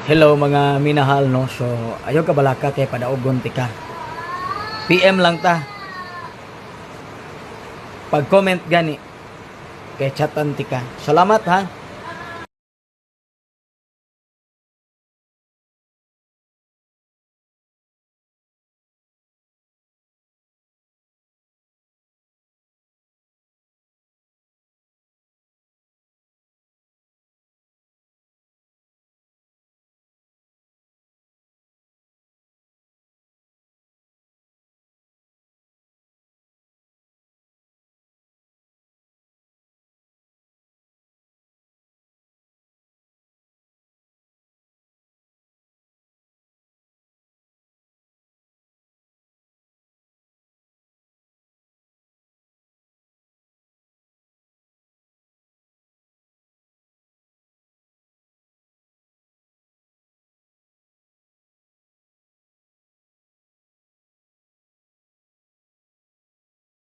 Hello, mga minahal, no. So ayaw ka balaka kay padaugon tika. PM lang ta. Pag comment gani kay chatan tika. Salamat ha.